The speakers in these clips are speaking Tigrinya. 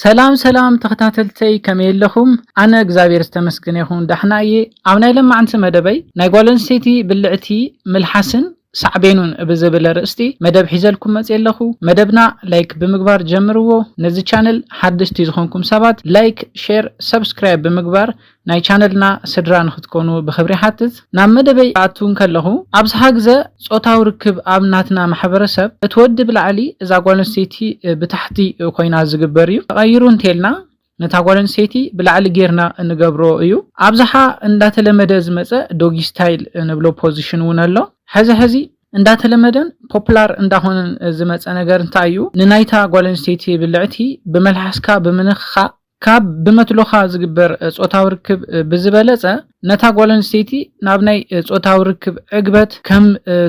ሰላም ሰላም ተኸታተልተይ፣ ከመይ ኣለኹም? ኣነ እግዚኣብሔር ዝተመስገነ ይኹን ዳሕና እየ። ኣብ ናይ ለማዕንቲ መደበይ ናይ ጓል ኣንስተይቲ ብልዕቲ፣ ምልሓስን ሳዕቤኑን ብዝብል ኣርእስቲ መደብ ሒዘልኩም መፅየ ኣለኹ። መደብና ላይክ ብምግባር ጀምርዎ። ነዚ ቻነል ሓደሽቲ ዝኾንኩም ሰባት ላይክ፣ ሼር፣ ሰብስክራይብ ብምግባር ናይ ቻነልና ስድራ ንክትኮኑ ብኽብሪ ሓትት። ናብ መደበይ ኣቱ እንከለኹ፣ ኣብዝሓ ግዘ ጾታዊ ርክብ ኣብ ናትና ማሕበረሰብ እቲ ወዲ ብላዕሊ እዛ ጓል ኣንስተይቲ ብታሕቲ ኮይና ዝግበር እዩ። ተቐይሩ እንተልና ነታ ጓል ኣንስተይቲ ብላዕሊ ጌርና እንገብሮ እዩ። ኣብዝሓ እንዳተለመደ ዝመፀ ዶጊ ስታይል ንብሎ ፖዚሽን እውን ኣሎ። ሕዚ ሕዚ እንዳተለመደን ፖፕላር እንዳኾነን ዝመፀ ነገር እንታይ እዩ? ንናይታ ጓል ኣንስተይቲ ብልዕቲ ብመልሓስካ ብምንኽኻእ ካብ ብመትሎኻ ዝግበር ጾታዊ ርክብ ብዝበለፀ ነታ ጓል ኣንስተይቲ ናብ ናይ ጾታዊ ርክብ ዕግበት ከም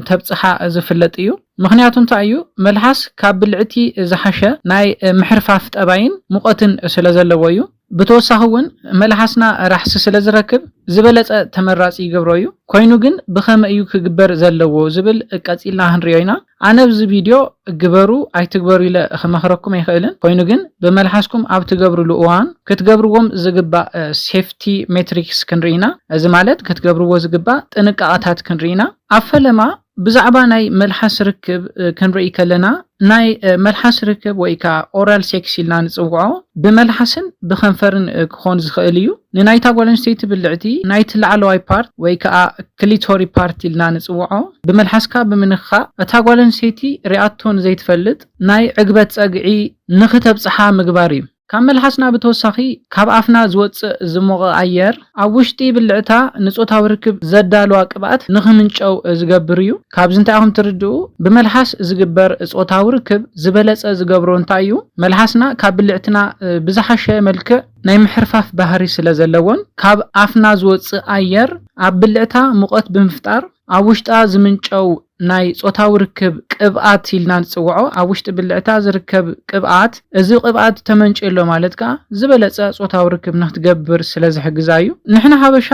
ተብፅሓ ዝፍለጥ እዩ። ምኽንያቱ እንታይ እዩ? መልሓስ ካብ ብልዕቲ ዝሓሸ ናይ ምሕርፋፍ ጠባይን ሙቐትን ስለ ዘለዎ እዩ። ብተወሳኺ እውን መልሓስና ራሕሲ ስለ ዝረክብ ዝበለፀ ተመራፂ ይገብሮ እዩ። ኮይኑ ግን ብኸመይ እዩ ክግበር ዘለዎ ዝብል ቀፂልና ክንሪኦ ኢና። ኣነ ኣብዚ ቪድዮ ግበሩ ኣይትግበሩ ኢለ ክመኽረኩም ኣይኽእልን። ኮይኑ ግን ብመልሓስኩም ኣብ ትገብርሉ እዋን ክትገብርዎም ዝግባእ ሴፍቲ ሜትሪክስ ክንርኢ ኢና። እዚ ማለት ክትገብርዎ ዝግባእ ጥንቃቐታት ክንርኢ ኢና። ኣብ ፈለማ ብዛዕባ ናይ መልሓስ ርክብ ክንርኢ ከለና ናይ መልሓስ ርክብ ወይ ከዓ ኦራል ሴክስ ኢልና ንፅውዖ ብመልሓስን ብኸንፈርን ክኾን ዝኽእል እዩ። ንናይታ ጓል ኣንስተይቲ ብልዕቲ ናይቲ ላዕለዋይ ፓርት ወይ ከዓ ክሊቶሪ ፓርት ኢልና ንፅውዖ ብመልሓስካ ብምንኽኻእ እታ ጓል ኣንስተይቲ ሪኣቶን ዘይትፈልጥ ናይ ዕግበት ፀግዒ ንኽተብፅሓ ምግባር እዩ። ካብ መልሓስና ብተወሳኺ ካብ ኣፍና ዝወፅእ ዝሞቐ ኣየር ኣብ ውሽጢ ብልዕታ ንጾታዊ ርክብ ዘዳልዋ ቅብኣት ንኽምንጨው ዝገብር እዩ። ካብዚ እንታይ ኢኹም ትርድኡ? ብመልሓስ ዝግበር ጾታዊ ርክብ ዝበለጸ ዝገብሮ እንታይ እዩ? መልሓስና ካብ ብልዕትና ብዝሓሸ መልክዕ ናይ ምሕርፋፍ ባህሪ ስለ ዘለዎን ካብ ኣፍና ዝወፅእ ኣየር ኣብ ብልዕታ ሙቐት ብምፍጣር ኣብ ውሽጣ ዝምንጨው ናይ ጾታዊ ርክብ ቅብኣት ኢልና ንጽውዖ፣ ኣብ ውሽጢ ብልዕታ ዝርከብ ቅብኣት፣ እዚ ቅብኣት ተመንጭዩ ኣሎ ማለት ከኣ ዝበለጸ ጾታዊ ርክብ ንክትገብር ስለ ዝሕግዛ እዩ። ንሕና ሓበሻ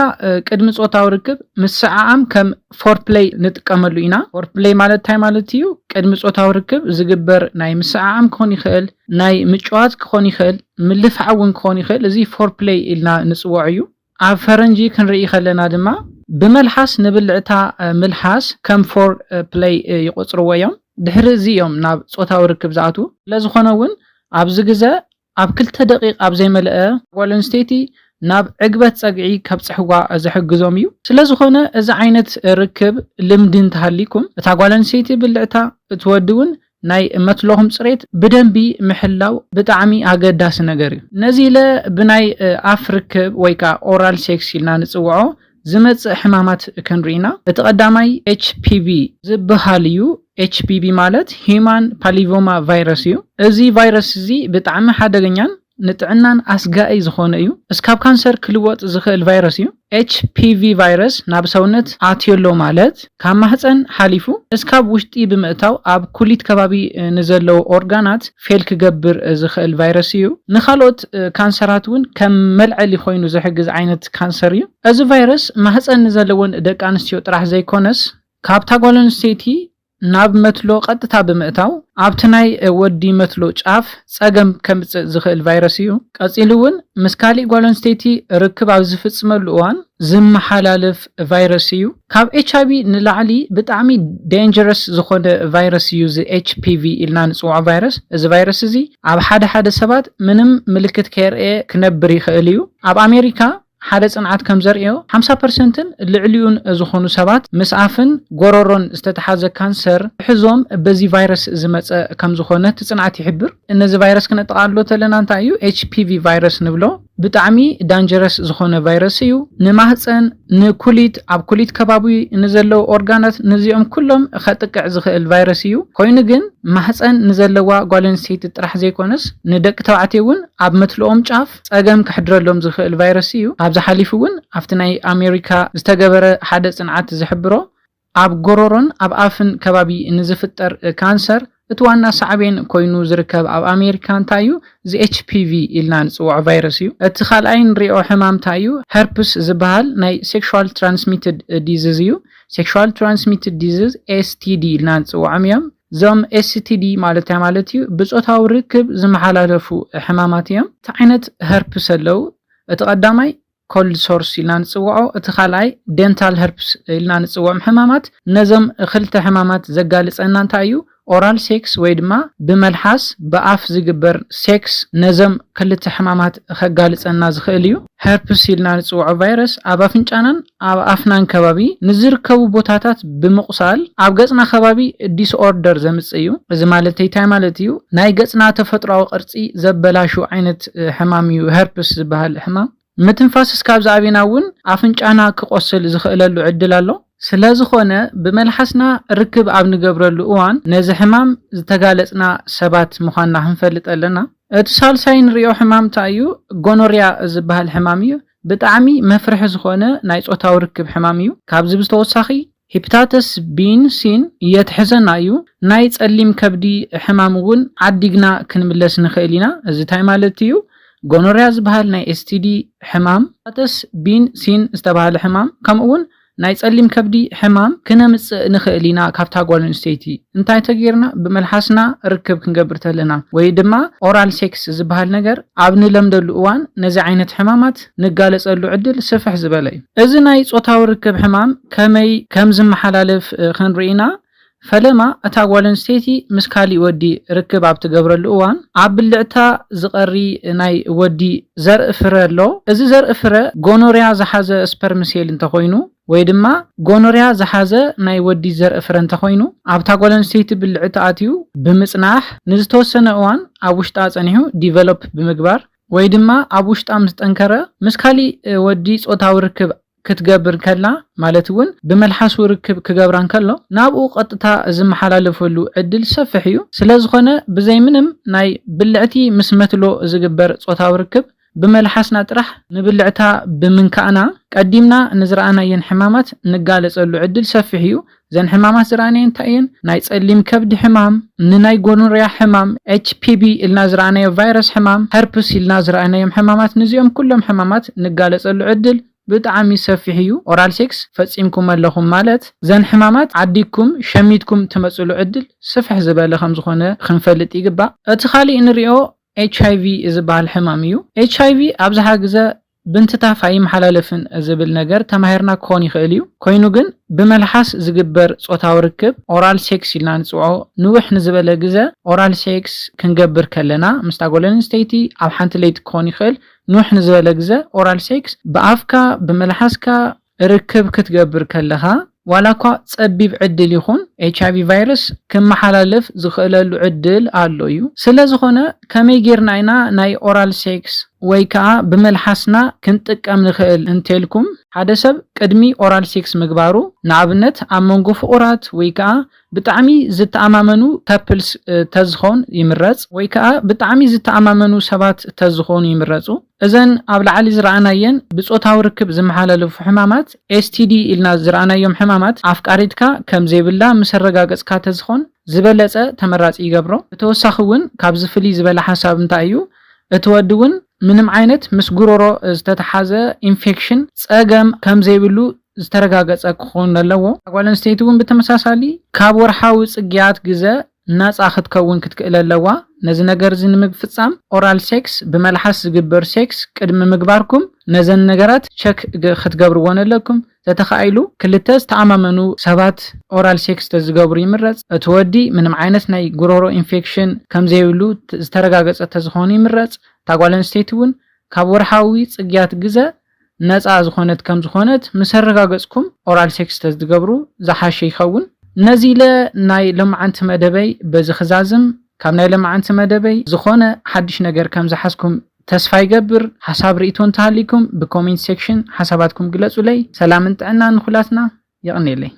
ቅድሚ ጾታዊ ርክብ ምስዓዓም ከም ፎርፕለይ ንጥቀመሉ ኢና። ፎርፕለይ ማለት እንታይ ማለት እዩ? ቅድሚ ጾታዊ ርክብ ዝግበር ናይ ምስዓዓም ክኾን ይኽእል፣ ናይ ምጭዋት ክኾን ይኽእል፣ ምልፋዕ እውን ክኾን ይኽእል። እዚ ፎርፕለይ ኢልና ንጽውዖ እዩ። ኣብ ፈረንጂ ክንርኢ ከለና ድማ ብመልሓስ ንብልዕታ ምልሓስ ከም ፎር ፕለይ ይቆጽርዎ እዮም። ድሕሪ እዚ እዮም ናብ ጾታዊ ርክብ ዝኣትዉ። ስለዝኾነ እውን ኣብዚ ግዘ ኣብ ክልተ ደቂቕ ኣብ ዘይመልአ ጓል ኣንስተይቲ ናብ ዕግበት ጸግዒ ከብጽሕዋ ዝሕግዞም እዩ። ስለዝኾነ እዚ ዓይነት ርክብ ልምዲ እንተሃሊኩም እታ ጓል ኣንስተይቲ ብልዕታ እቲ ወዲ እውን ናይ መትሎኹም ጽሬት ብደንቢ ምሕላው ብጣዕሚ ኣገዳሲ ነገር እዩ። ነዚ ኢለ ብናይ ኣፍ ርክብ ወይ ከዓ ኦራል ሴክስ ኢልና ንጽውዖ ዝመጽእ ሕማማት ክንርኢና። እቲ ቀዳማይ ኤች ፒ ቪ ዝበሃል እዩ። ኤች ፒ ቪ ማለት ሂማን ፓሊቮማ ቫይረስ እዩ። እዚ ቫይረስ እዚ ብጣዕሚ ሓደገኛን ንጥዕናን ኣስጋኢ ዝኾነ እዩ። እስካብ ካንሰር ክልወጥ ዝኽእል ቫይረስ እዩ። ኤች ፒ ቪ ቫይረስ ናብ ሰውነት ኣትዮ ኣሎ ማለት ካብ ማህፀን ሓሊፉ እስካብ ውሽጢ ብምእታው ኣብ ኩሊት ከባቢ ንዘለዉ ኦርጋናት ፌል ክገብር ዝኽእል ቫይረስ እዩ። ንኻልኦት ካንሰራት እውን ከም መልዐሊ ኮይኑ ዝሕግዝ ዓይነት ካንሰር እዩ። እዚ ቫይረስ ማህፀን ንዘለወን ደቂ ኣንስትዮ ጥራሕ ዘይኮነስ ካብታ ጓል ኣንስተይቲ ናብ መትሎ ቀጥታ ብምእታው ኣብቲ ናይ ወዲ መትሎ ጫፍ ጸገም ከምጽእ ዝኽእል ቫይረስ እዩ። ቀጺሉ እውን ምስ ካሊእ ጓል ኣንስተይቲ ርክብ ኣብ ዝፍጽመሉ እዋን ዝመሓላልፍ ቫይረስ እዩ። ካብ ኤች ኣይ ቪ ንላዕሊ ብጣዕሚ ዴንጀረስ ዝኾነ ቫይረስ እዩ እዚ ኤች ፒ ቪ ኢልና ንጽውዖ ቫይረስ። እዚ ቫይረስ እዚ ኣብ ሓደ ሓደ ሰባት ምንም ምልክት ከየርእየ ክነብር ይኽእል እዩ። ኣብ ኣሜሪካ ሓደ ጽንዓት ከም ዘርእዮ ሓምሳ ፐርሰንትን ልዕሊኡን ዝኾኑ ሰባት ምስ ኣፍን ጎረሮን ዝተተሓዘ ካንሰር ሕዞም በዚ ቫይረስ ዝመጸ ከም ዝኾነ እቲ ጽንዓት ይሕብር። ነዚ ቫይረስ ክነጠቓልሎ ተለና እንታይ እዩ? ኤች ፒ ቪ ቫይረስ ንብሎ። ብጣዕሚ ዳንጀረስ ዝኾነ ቫይረስ እዩ። ንማህፀን፣ ንኩሊት፣ ኣብ ኩሊት ከባቢ ንዘለዉ ኦርጋናት ነዚኦም ኩሎም ከጥቅዕ ዝኽእል ቫይረስ እዩ። ኮይኑ ግን ማህፀን ንዘለዋ ጓል ኣንስተይቲ ጥራሕ ዘይኮነስ ንደቂ ተባዕትዮ እውን ኣብ መትልኦም ጫፍ ጸገም ከሕድረሎም ዝኽእል ቫይረስ እዩ። ካብዚ ሓሊፉ እውን ኣብቲ ናይ ኣሜሪካ ዝተገበረ ሓደ ጽንዓት ዝሕብሮ ኣብ ጎረሮን ኣብ ኣፍን ከባቢ ንዝፍጠር ካንሰር እቲ ዋና ሳዕቤን ኮይኑ ዝርከብ ኣብ ኣሜሪካ እንታይ እዩ? እዚ ኤች ፒ ቪ ኢልና ንጽውዖ ቫይረስ እዩ። እቲ ካልኣይ ንሪኦ ሕማም እንታይ እዩ? ሀርፕስ ዝበሃል ናይ ሴክሹዋል ትራንስሚትድ ዲዝዝ እዩ። ሴክሹዋል ትራንስሚትድ ዲዝዝ ኤስ ቲ ዲ ኢልና ንጽውዖም እዮም። እዞም S T D ማለት እንታይ ማለት እዩ? ብጾታዊ ርክብ ዝመሓላለፉ ሕማማት እዮም። እቲ ዓይነት herpes ኣለዉ። እቲ ቀዳማይ cold sores ኢልና ንጽውዖ፣ እቲ ካልኣይ dental herpes ኢልና ንጽውዖም ሕማማት። ነዞም ክልተ ሕማማት ዘጋልጸና እንታይ እዩ? Oral sex ወይ ድማ ብመልሓስ ብኣፍ ዝግበር sex ነዞም ክልተ ሕማማት ከጋልጸና ዝኽእል እዩ። Herpes ኢልና ንጽውዖ ቫይረስ ኣብ ኣፍንጫናን ኣብ ኣፍናን ከባቢ ንዝርከቡ ቦታታት ብምቑሳል ኣብ ገጽና ከባቢ disorder ዘምጽእ እዩ። እዚ ማለት እንታይ ማለት እዩ? ናይ ገጽና ተፈጥሮኣዊ ቅርጺ ዘበላሹ ዓይነት ሕማም እዩ herpes ዝበሃል ሕማም። ምትንፋስ እስካብ ዝኣቤና እውን ኣፍንጫና ክቆስል ዝኽእለሉ ዕድል ኣሎ። ስለዝኾነ ብመልሓስና ርክብ ኣብ ንገብረሉ እዋን ነዚ ሕማም ዝተጋለጽና ሰባት ምዃንና ክንፈልጥ ኣለና። እቲ ሳልሳይ ንሪኦ ሕማም እንታይ እዩ? ጎኖርያ ዝበሃል ሕማም እዩ። ብጣዕሚ መፍርሒ ዝኾነ ናይ ጾታዊ ርክብ ሕማም እዩ። ካብዚ ብዝተወሳኺ ሂፕታተስ ቢን ሲን የትሕዘና እዩ። ናይ ጸሊም ከብዲ ሕማም እውን ዓዲግና ክንምለስ ንኽእል ኢና። እዚ እንታይ ማለት እዩ? ጎኖርያ ዝበሃል ናይ S T D ሕማም፣ ሂፕታተስ ቢን ሲን ዝተባህለ ሕማም፣ ከምኡ እውን ናይ ጸሊም ከብዲ ሕማም ክነምጽእ ንኽእል ኢና ካብታ ጓል ኣንስተይቲ። እንታይ ተጌርና? ብመልሓስና ርክብ ክንገብር ተለና ወይ ድማ oral sex ዝበሃል ነገር ኣብ ንለምደሉ እዋን ነዚ ዓይነት ሕማማት ንጋለጸሉ ዕድል ስፍሕ ዝበለ እዩ። እዚ ናይ ጾታዊ ርክብ ሕማም ከመይ ከም ዝመሓላለፍ ክንርኢ ኢና። ፈለማ እታ ጓል ኣንስተይቲ ምስ ካሊእ ወዲ ርክብ ኣብ ትገብረሉ እዋን ኣብ ብልዕታ ዝቐሪ ናይ ወዲ ዘርኢ ፍረ ኣሎ። እዚ ዘርኢ ፍረ ጎኖርያ ዝሓዘ sperm cell እንተኾይኑ ወይ ድማ ጎኖርያ ዝሓዘ ናይ ወዲ ዘርኢ ፍረ እንተኾይኑ ኣብታ ጓል ኣንስተይቲ ብልዕቲ ኣትዩ ብምጽናሕ ንዝተወሰነ እዋን ኣብ ውሽጣ ጸኒሑ develop ብምግባር ወይ ድማ ኣብ ውሽጣ ምስ ጠንከረ ምስ ካሊእ ወዲ ጾታዊ ርክብ ክትገብር ከላ ማለት እውን ብመልሓሱ ርክብ ክገብራ እንከሎ ናብኡ ቀጥታ ዝመሓላለፈሉ ዕድል ሰፍሕ እዩ። ስለዝኾነ ብዘይ ምንም ናይ ብልዕቲ ምስ መትሎ ዝግበር ጾታዊ ርክብ ብመልሓስና ጥራሕ ንብልዕታ ብምንካእና ቀዲምና ንዝረኣናየን ሕማማት ንጋለጸሉ ዕድል ሰፍሕ እዩ። እዘን ሕማማት ዝረኣናየን እንታይ እየን? ናይ ጸሊም ከብዲ ሕማም፣ ንናይ ጎኖርያ ሕማም፣ H P V ኢልና ዝረኣናዮ ቫይረስ ሕማም፣ herpes ኢልና ዝረኣናዮም ሕማማት፣ ንዚኦም ኩሎም ሕማማት ንጋለጸሉ ዕድል ብጣዕሚ ሰፊሕ እዩ። Oral sex ፈጺምኩም ኣለኹም ማለት ዘን ሕማማት ዓዲግኩም ሸሚትኩም ትመጽሉ ዕድል ስፍሕ ዝበለ ከም ዝኾነ ክንፈልጥ ይግባእ። እቲ ካሊእ ንሪኦ H I V ዝበሃል ሕማም እዩ። H I V ኣብዝሓ ግዘ ብንትታፍ ኣይመሓላለፍን ዝብል ነገር ተማሂርና ክኾን ይኽእል እዩ። ኮይኑ ግን ብመልሓስ ዝግበር ጾታዊ ርክብ oral sex ኢልና ንጽውዖ ንውሕ ንዝበለ ግዘ oral sex ክንገብር ከለና ምስታ ጓል ኣንስተይቲ ኣብ ሓንቲ ለይቲ ክኾን ይኽእል ንውሕ ንዝበለ ግዘ oral sex ብኣፍካ ብመልሓስካ ርክብ ክትገብር ከለኻ ዋላ እኳ ጸቢብ ዕድል ይኹን H I V ቫይረስ ክመሓላልፍ ዝኽእለሉ ዕድል ኣሎ እዩ። ስለ ዝኾነ ከመይ ጌርና ኢና ናይ oral sex ወይ ከዓ ብመልሓስና ክንጥቀም ንኽእል እንተልኩም ሓደ ሰብ ቅድሚ oral sex ምግባሩ ንኣብነት ኣብ መንጎ ፍቑራት ወይ ከዓ ብጣዕሚ ዝተኣማመኑ couples ተዝኾን ይምረጽ ወይ ከዓ ብጣዕሚ ዝተኣማመኑ ሰባት ተዝኾኑ ይምረጹ። እዘን ኣብ ላዕሊ ዝረኣናየን ብጾታዊ ርክብ ዝመሓላለፉ ሕማማት S T D ኢልና ዝረኣናዮም ሕማማት ኣፍቃሪትካ ከም ዘይብላ ምስ ኣረጋገጽካ ተዝኾን ዝበለጸ ተመራጺ ይገብሮ። ብተወሳኺ እውን ካብዚ ፍልይ ዝበለ ሓሳብ እንታይ እዩ እቲ ወዲ እውን ምንም ዓይነት ምስ ጉሮሮ ዝተተሓዘ ኢንፌክሽን ጸገም ከም ዘይብሉ ዝተረጋገጸ ክኸውን ኣለዎ። ጓል ኣንስተይቲ እውን ብተመሳሳሊ ካብ ወርሓዊ ጽግያት ግዘ ናጻ ክትከውን ክትክእል ኣለዋ። ነዚ ነገር እዚ ንምፍጻም oral sex ብመልሓስ ዝግበር sex ቅድሚ ምግባርኩም ነዘን ነገራት ቸክ ክትገብርዎን ኣለኩም። ተተኻኢሉ ክልተ ዝተኣማመኑ ሰባት oral sex ተዝገብሩ ይምረጽ። እቲ ወዲ ምንም ዓይነት ናይ ጉሮሮ ኢንፌክሽን ከም ዘይብሉ ዝተረጋገጸ ተዝኾኑ ይምረጽ። እታ ጓል ኣንስተይቲ እውን ካብ ወርሓዊ ጽግያት ግዘ ነጻ ዝኾነት ከም ዝኾነት ምስ ኣረጋገጽኩም oral sex ተዝገብሩ ዝሓሸ ይኸውን። ነዚ ኢለ ናይ ሎማዓንቲ መደበይ በዚ ክዛዝም። ካብ ናይ ሎማዓንቲ መደበይ ዝኾነ ሓድሽ ነገር ከም ዝሓዝኩም ተስፋ ይገብር። ሓሳብ ርእይቶ እንተሃሊኩም ብ comment section ሓሳባትኩም ግለጹለይ። ሰላምን ጥዕናን ንኹላትና። የቐንየለይ።